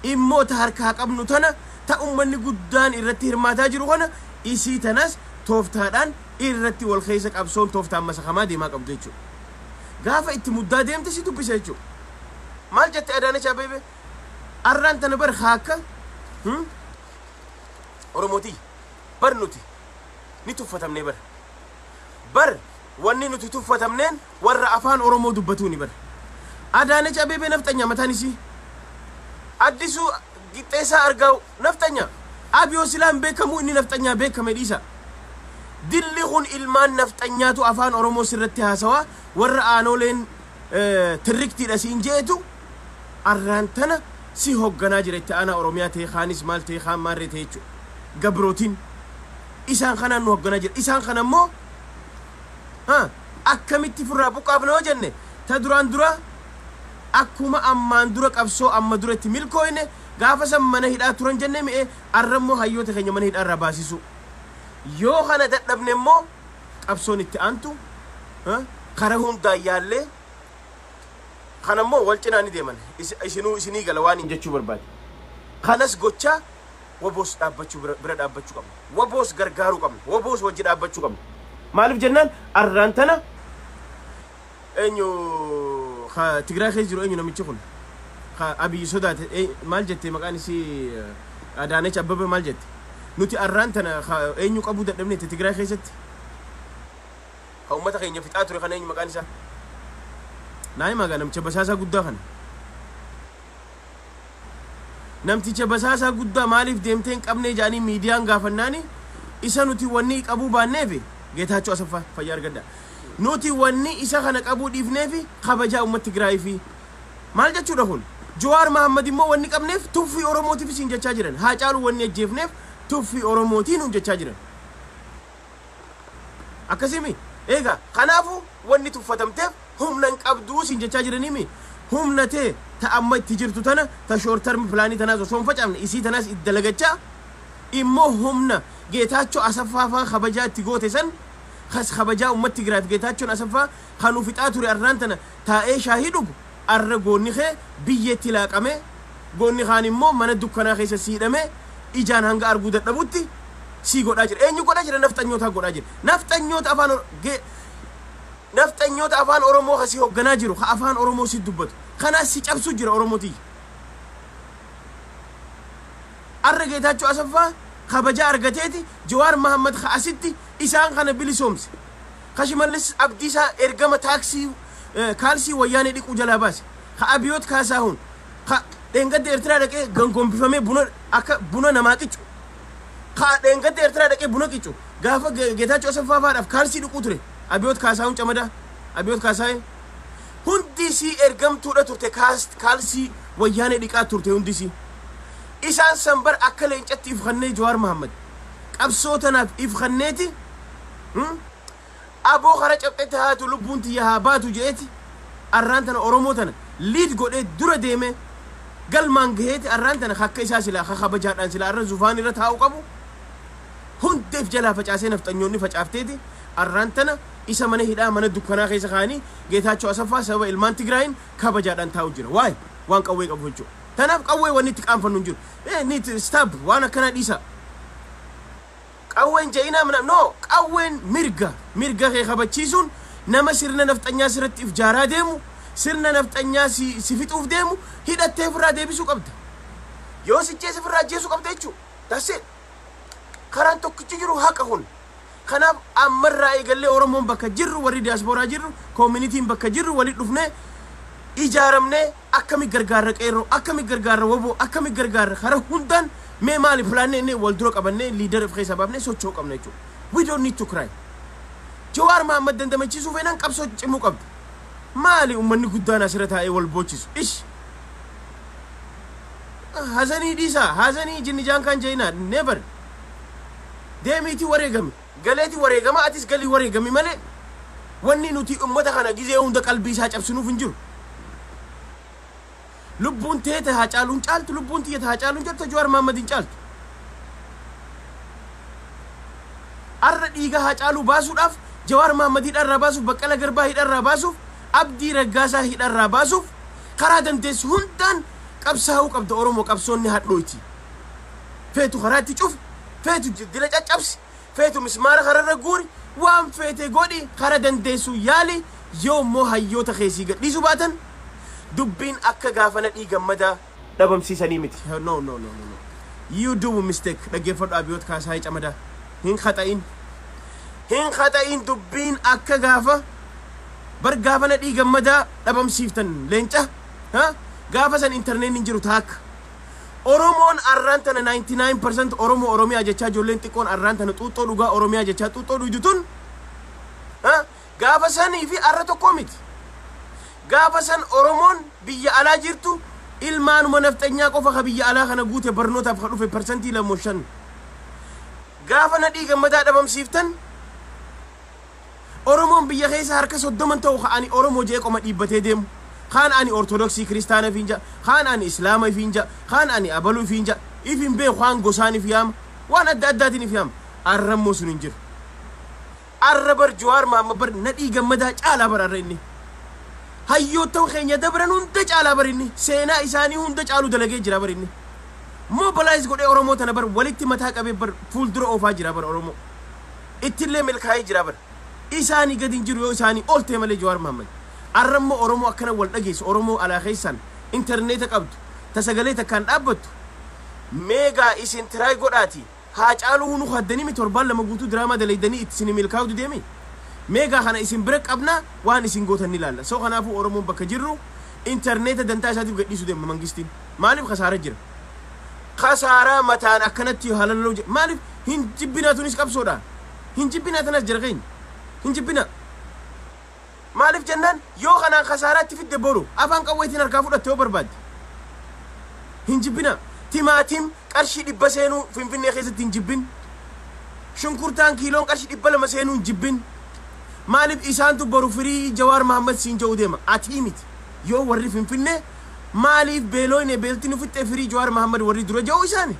Immoo ta harkaa qabnu tana, ta ummanni guddaan irratti hirmaataa jiru kana, isii tanas tooftaadhaan irratti wal keessa qabsoon tooftaan masakamaa deemaa qabdu jechuudha. Gaafa itti muddaa deemte si dubbisa jechuudha. Maal jette Adaanech Abeebee? Arraan tana bar haakka Oromootii bar nuti ni tuffatamne bar. Bar wanni nuti tuffatamneen warra afaan Oromoo dubbatuuni bar. Adaanech Abeebee nafxanya mataan isii. Addisuu Qixxeessaa Argaaw nafxanya. Abiyoo silaan beekamuu inni nafxanyaa beekame dhiisa. Dilli kun ilmaan nafxanyaatu afaan Oromoo sirratti haasawaa, warra aanoleen tirriktiidha siin jeetu arraan tana si hogganaa jira. Itti aanaa Oromiyaa ta'e, kaanis maal ta'e, kaan maarree ta'e jechuudha. Gabrootiin isaan kanaan nu hogganaa jira. Isaan kana immoo akkamitti furraa buqqaafna yoo jenne, ta duraan dura akkuma ammaan dura qabsoo amma dura itti milkooyne, gaafa san mana hidhaa turan jenne mi'e, arra immoo hayyoota keenya mana hidhaa irraa baasisu. Yoo kana dadhabne immoo qabsoon itti aantu karaa hundaan yaallee kana immoo wal cinaa ni deeman. Isinuu isinii gala waan hin jechuu barbaade. Kanas gochaa waboos dhaabbachuu, bira dhaabbachuu qabna. Waboos gargaaruu qabna. Waboos wajji dhaabbachuu qabna. Maaliif jennaan, arraan tana eenyu Tigraay keessa jiru, eenyu namichi kun ka Abiyyi sodaate, maal jette maqaan isii, Adaanech Abbabee maal jette? Nuti arraan tana eenyu qabuu dadhabne itti Tigraay keessatti ka uummata keenya fixaa ture kana, eenyu maqaan isaa naa himaa gaa? Namicha basaasaa guddaa kana, namticha basaasaa guddaa maaliif deemtee hin qabnee jedhanii miidiyaan gaafannaani, isa nuti wanni qabuu baanneefi, Geetaachoo Asaffaa, fayyaa argadha, nuti wanni isa kana qabuu dhiifneefi kabajaa uummata Tigraayii fi maal jechuudha kun. Jawaar Mahammad immoo wanni qabneef tuffii Oromootiif isin jechaa jiran. Haacaaluu wanni ajjeefneef tuffii Oromootiin nun jechaa jiran. Akkasimi egaa kanaafu wanni tuffatamteef humna hin qabduu isin jechaa jiranimi. Humna tee ta amma itti jirtu tana, ta short term planii tanaas osoo hin facaafne, isii tanaas itti dalagachaa, immoo humna Geetaachoo Asaffaa faa kabajaa itti goote san, kas kabajaa uummata Tigraayif Geetaachoon Asaffaa kan fixaa ture arraan tana taa'ee shaahii dhugu, arra goonni kee biyyeetti laaqame, goonni kaan immoo mana dukkanaa keessa siidhame, ijaan hanga arguu dadhabutti sii godhaa jira. Eenyu godhaa jira? Nafxanyootaa godhaa jira. Nafxanyoota afaan Oromoo kasii hoogganaa jiru, ka afaan Oromoo si dubbatu kanaas si cabsuu jira. Oromootii arra Geetaachoo Asaffaa kabajaa argateeti Jawaar Mahammad ka asitti isaan kana bilisoomse, ka Shimallis Abdiisaa ergama taaksii kaalsii Wayyaanee dhiquu jalaa baase, ka Abiyoot Kaasaahun ka dheengadda Eertiraa dhaqee gangombifamee buna akka buna namaa qicu, ka dheengadda Eertiraa dhaqee buna qicu, gaafa Geetaachoo Asaffaa faadhaaf kaalsii dhiquu ture Abiyoot Kaasaahun Camadaa, Abiyoot Kaasaahun hundi isii ergamtuudha turte, kaalsii Wayyaanee dhiqaa turte hundi isii. Isaan san bar akka leencatti if kannee Jawaar Mahammad qabsoo tanaaf if kanneeti aboo kara cabxetti haatu lubbuun tiyya haa baatu je'eeti arraan tana Oromoo tana lead godhee dura deeme galmaan gaheeti. Arraan tana akka isaa silaa ka kabajaadhaan silaa arra zufaan irra taa'u qabu hundeef jalaa facaasee nafxanyoonni facaafteeti arraan tana isa mana hidhaa mana dukkanaa keessa kaanii. Geetaachoo Asaffaa sababa ilmaan Tigraayin kabajaadhaan taa'u jira. Waay waan qawwee qabu jechuudha. Tanaaf qawwee wanni itti qaanfannu hin jiru. Ni stop, waan akkanaa dhiisa. Qawwee Qawween je'inaa mana no, qawween mirga, mirga kee kabachiisuun nama sirna nafxanyaa sirratti if jaaraa deemu, sirna nafxanyaa si fixuuf deemu hidhattee ofirraa deebisuu qabda. Yoo si jeese ofirraa ajjeesuu qabda jechuudha. That's it. Karaan tokkichi jiru haqa kun. Kanaaf ammarraa eegallee Oromoon bakka jirru, warri diyaaspooraa jirru, communityn bakka jirru walitti dhufnee ijaaramnee akkami gargaarra qeerroo, akkami gargaarra woboo, akkami gargaarra karaa hundaan, mee maali plannee inni wal dura qabannee leader of keessaa baafnee socho'uu qabna jechuudha. We don't need to cry. Jawaar Mahammad dandamachiisuu feenaan qabsoo cimuu qabda. Maali uummanni guddaan asirra taa'ee wal boochisu? Ish! Hazanii dhiisaa, hazanii jinni jaan kan jeenaa, never. Deemiitii wareegami. Galeetii wareegama, atis galii wareegami malee wanni nuti uummata kana gizee hunda qalbii isaa cabsinuuf hin jiru. Lubbuun teete haa caaluun caaltu, lubbuun tiyyata haa caaluun caaltu, Jawaar Mahammad hin caaltu. Arra dhiiga haa caaluu baasuudhaaf, Jawaar Mahammad hidharraa baasuuf, Baqqala Garbaa hidharraa baasuuf, Abdii Raggaasaa hidharraa baasuuf karaa dandeessu hundaan qabsaa'uu qabda. Oromoo, qabsoonni hadhooyti. Feetu karaatti cufi, feetu dila caccabsi, feetu mismaara kararra guuri, waan feete godhi, kara dandeessu yaali. Yoo immoo hayyoota keessii gadhiisuu baatan, dubbiin akka gaafana dhiigammadaa dhabamsiisanii miti. No, no, no, no, no. You do mistake. Dhaggeeffadhu, Abiyoot Kaasaayii Camadaa. Hin khaxa'in. Hin khaxa'in, dubbiin akka gaafa bar gaafana dhiigammadaa dhabamsiiftan leenca. Ha? Gaafa san intarneetiin hin jiru taakka. Oromoon arraan tana 99% Oromoo Oromiyaa jechaa, ijoolleen xiqqoon arraan tana xuuxxoo dhugaa Oromiyaa jechaa xuuxxoo dhuydu tun, ha? Gaafa sanii fi arra tokkoo miti. Gaafa san Oromoon biyya alaa jirtu ilmaanuma nafxanyaa qofa ka biyya alaa kana guute, barnootaaf ka dhufe 2 5%. Gaafa nadhii gammadaa dhabamsiiftan, Oromoon biyya keessa harka 30 ta'u ka ani Oromoo jee qoma dhiibbatee deemu. Kaan ani Ortodoksii Kiristaana ifiin ja'a, kaan ani Islaama ifiin ja'a, kaan ani abaluu ifiin ja'a, if hin beeku, kaan gosaan if yaama, waan adda addaatiin if yaama. Arrammoo sun hin jiru. Arra bar Jawaar Mahammad bar nadhii gammadaa caalaa bar arra inni. Hayyoottan keenya dabran hunda caalaa bar inni. Seenaa isaanii hunda caalu dalagee jira bar inni. Mobilize godhee Oromoo tana bar walitti mataa qabee bar fuuldura oofaa jira bar Oromoo. Ittillee milkaa'ee jira bar. Isaanii gadi hin jiru yoo isaanii ol ta'e malee Jawaar Mahammad. Arra immoo Oromoo akkana wal dhageessu, Oromoo alaa keessaan intarneeta qabdu, ta sagalee takkaan dhaabbattu. Meegaa isin try godhaati. Haa caaluu hunu haddanii mi torbaan 2 guutuu diraamaa dalaydanii itti isin milkaa'u deemi. Meegaa kana isin bira qabna, waan isin gootan ni ilaalla. So kanaafuu Oromoon bakka jirru intarneeta dantaa isaatiif gadhiisuu deema mangistiin. Maaliif kasaara jira? Kasaaraa mataan akkanatti halaloo jira. Maaliif hin jibbinaa? Tunis qabsoodha. Hin jibbinaa tanas jira keenya. Hin jibbinaa. Maaliif jennaan, yoo kanaan kasaaraatti fidde, boru afaan qawweetiin harkaa fudhatte yoo barbaadde. Hin jibbinaa. Timaatim qarshii 100 seenuu Finfinnee keessatti hin jibbin. Shunkurtaan kiiloon qarshii 200 seenuu hin jibbin. Maaliif isaantu boru firii Jawaar Mahammad siin jedhu deema. Atii miti. Yoo warri Finfinnee maaliif beelooyne, beelti nu fixxee, firii Jawaar Mahammad warri dura jedhu isaani.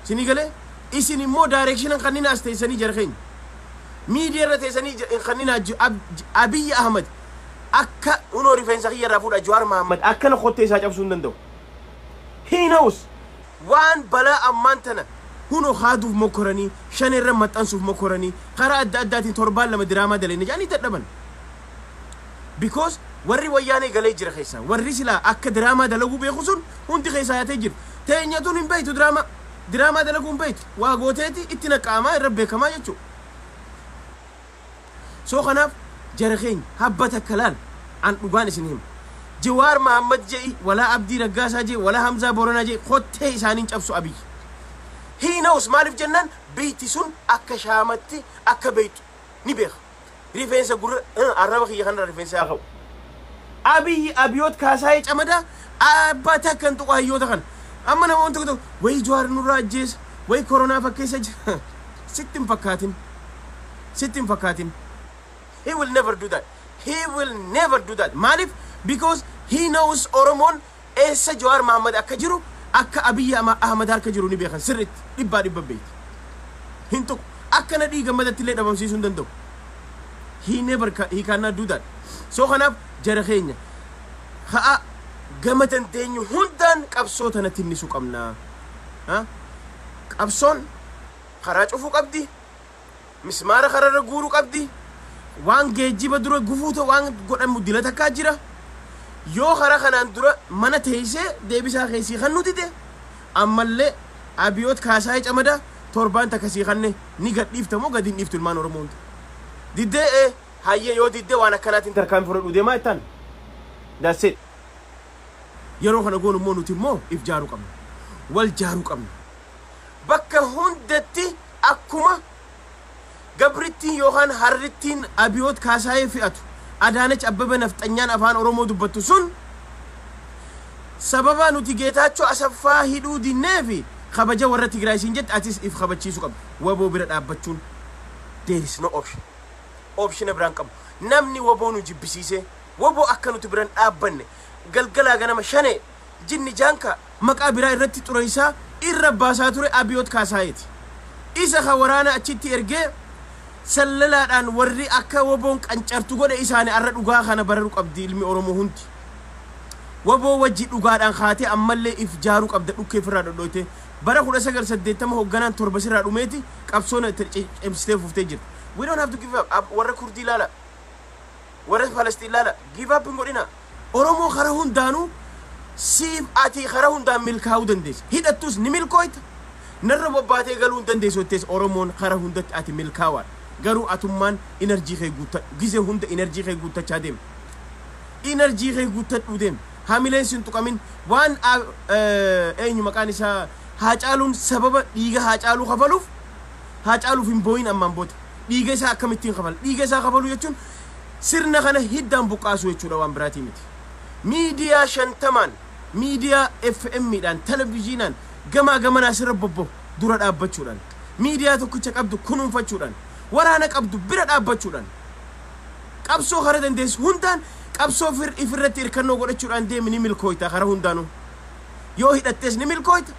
Isinii galee, isin immoo direction kanneen as teessanii jara keenya. Miidiyaa irra teessanii kanneen Abiyyi Ahmad akka unoo rifeensa kiyya irraa fuudha, Jawaar Mahammad akkana kottee isaa cabsuu hin danda'u. He knows. Waan balaa ammaan tana hunoo haaduuf mokkoranii, shan irra maxxansuuf mokkoranii, karaa adda addaatiin torbaan 2 diraamaa dalanii jedhanii dadhaban. Because warri wayyaanee galee jira keessaa, warri silaa akka diraamaa dalaguu beeku sun hundi keessaa yaatee jira. Teenyatuun hin beektu diraamaa. Diraamaa dalaguu hin beektu. Waa gooteeti itti naqaamaa irra beekamaa jechuudha. So kanaaf jara keenya, habba takka laal, an dhugaan isin hima. Jawaar Mahammad je'i, walaa Abdii Raggaasaa je'i, walaa Hamzaa Boranaa je'i, kottee isaaniin cabsu Abiyyi. He knows. Maaliif jennaan, beeyti sun akka shaamatti akka beeytu ni beeka. Rifeensa gurra arraba kiyya kanarra rifeensa haa ka'u. Abiyyi Abiyoot Kaasaayee Camadaa abbaa takka hin tuqu hayyoota kana. Amma namoonni tokko tokko wayi Jawaar nurraa ajjeesa, wayi koronaa fakkeessa jira. Sitti hin fakkaatin. Sitti hin fakkaatin. He will never do that. He will never do that. Maaliif? Because he knows Oromoon eessa Jawaar Mahammad akka jiru, akka Abiyyi Ahmad harka jiru ni beekan sirriitti, 100% beeki. Hin tuqu. Akka nadhii gammadatti illee dhabamsiisuu hin danda'u. He never he cannot do that. So kanaaf jara keenya, ha'a gama dandeenyu hundaan qabsoo tana tinnisuu qabna. Ha? Qabsoon karaa cufuu qabdi, mismaara kararra guuruu qabdi, waan geejjiba dura gufuu ta'u waan godhamu dila takkaa jira. Yoo karaa kanaan dura mana teessee deebisaa keessii kan nuti dide, ammallee Abiyoot Kaasaayee Camadaa torbaan takkasii kanne ni gadhiifta moo gadi hin dhiiftu? Ilmaan Oromoo hundi diddee ee hayyee, yoo diddee waan akkanaatiin tarkaanfii fudhadhu deemaa jettaan. That's it. Yeroo kana goonu immoo nuti immoo if jaaruu qabna, wal jaaruu qabna bakka hundatti. Akkuma gabrittiin yookaan harrittiin Abiyoot Kaasaayee fe'atu, Adaanach Abbebe, nafxanyaan afaan Oromoo dubbattu sun, sababa nuti Geetaachoo Asaffaa hidhuu dinneefi kabaja warra Tigraay siin jette, atis if kabachiisuu qabda. Waboo bira dhaabbachuun, there is no option. Option biraan qabu. Namni waboo nu jibbisiise, waboo akka nuti biran dhaabbanne galgalaa ganama shane jinni jaanka maqaa biraa irratti xureessaa irra baasaa ture Abiyoot Kaasaayeeti. Isa ka waraana achitti ergee sallalaadhaan warri akka waboon qancartu godhe isaani. Arra dhugaa kana bararuu qabdi ilmi Oromoo hundi. Waboo wajji dhugaadhaan kaatee ammallee if jaaruu qabda. Dhukkee ofirraa dhodhoyte bara 1980 hoogganaan 7 sirraa dhumeeti qabsoon cimsitee fuftee jirti. We don't have to give up. Warra Kurdii ilaala, warra Falastiin ilaala. Give up hin godhina. Oromoo kara hundaanuu siif ati kara hundaan milkaa'uu dandeessa. Hidhattus ni milkooyta, narra bobbaatee galuu hin dandeessu jettees. Oromoon kara hundatti ati milkaawaadha. Garuu atummaan energy kee guuttadhu. Gizee hunda energy kee guuttachaa deema, energy kee guuttadhuu deema. Hamileen sin tuqamin. Waan eenyu maqaan isaa Haacaaluun, sababa dhiiga Haacaaluu kafaluuf, Haacaaluuf hin booyin. Ammaan booda dhiiga isaa akkamittiin kafala? Dhiiga isaa kafaluu jechuun sirna kana hiddaan buqqaasuu jechuudha, waan biraatii miti. Miidiyaa 50n, miidiyaa FM'dhaan, televizyiinaan gamaa gamanaa sirra bobbo dura dhaabbachuudhaan, miidiyaa tokkicha qabdu kunuunfachuudhaan, waraana qabdu bira dhaabbachuudhaan, qabsoo kara dandeessu hundaan qabsoo fir ifirratti hirkannoo godhachuudhaan deemi, ni milkooyta. Kara hundaanuu yoo hidhattees ni milkooyta,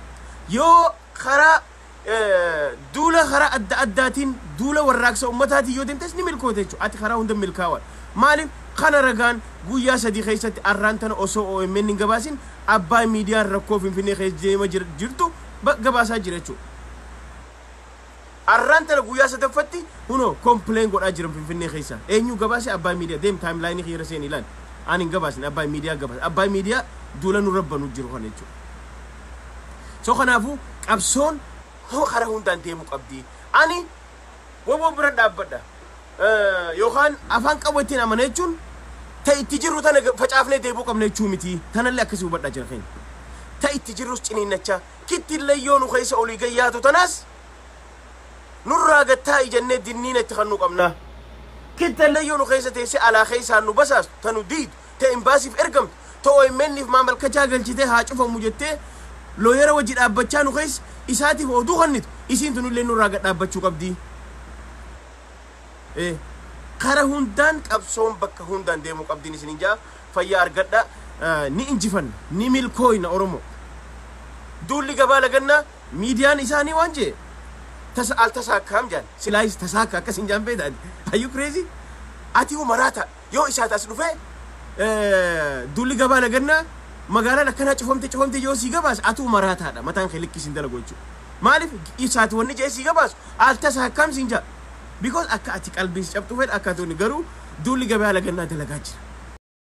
yoo karaa duula karaa adda addaatiin, duula warraaqsa ummataatiin yoo deemtes ni milkooyta jechuudha. Ati karaa hunda milkaawaa. Maaliif kana ragaan guyyaa 3 keessatti arraan tana osoo OMN hin gabaasin abbaa miidiyaan rakkoo Finfinnee keessa deema jirtu gabaasaa jira jechuudha. Arraan tana guyyaa sadaffatti hunoo complain godhaa jiran Finfinnee keessa. Eenyu gabaase? Abbaa miidiyaa. Deem, timeline kiyyara seen ilaali. Ani hin gabaasne, abbaa miidiyaa gabaase. Abbaa miidiyaa duula nurra banuu jiru kana jechuudha. So kanaafuu qabsoon karaa hundaan deemuu qabdi. Ani waboo bira dhaabbadha. Yookaan afaan qawweettiin amana jechuun ta itti jirru tana facaafnee deebuu qabna jechuu miti. Tanallee akkasii hubadhaa jira keenya. Ta itti jirrus ciniinnachaa. Kittillee yoo nu keessa olii gayyaatu tanaas nurraa gattaa ijannee dinniina itti kannuu qabna. Kittallee yoo nu keessa teessee alaa keessaan nu basaastu, ta nu diidu, ta imbaasiif ergamtu, ta OMN'if maamalkachaa galchitee haa cufamu jettee lawyer wajji dhaabbachaa nu keessa isaatiif oduu kennitu, isiin tunillee nurraa gad dhaabbachuu qabdi. Kara hundaan qabsoon bakka hundaan deemuu qabdiin isinin jaa. Fayyaa argadha. Ni injifanna, ni milkooyna Oromoo. Duulli gabaa lagannaa miidiyaan isaanii waan jee tasa al tasaakkaam jaan silaayis tasaakka akkas hin jaan beektaa? Are you crazy? Ati maraata yoo isaat as dhufee duulli gabaa lagannaa magaalaan akkanaa cufamte cufamte yoo sii gabaasu, atuu maraataadha. Mataan kee likkii siin dalagu jechuudha. Maaliif isaati wanni jee sii gabaasu al tasaakkaam siin jaa? Because akka ati qalbii si cabxu fedha akka ati garuu duulli gabaa lagannaa dalagaa jira.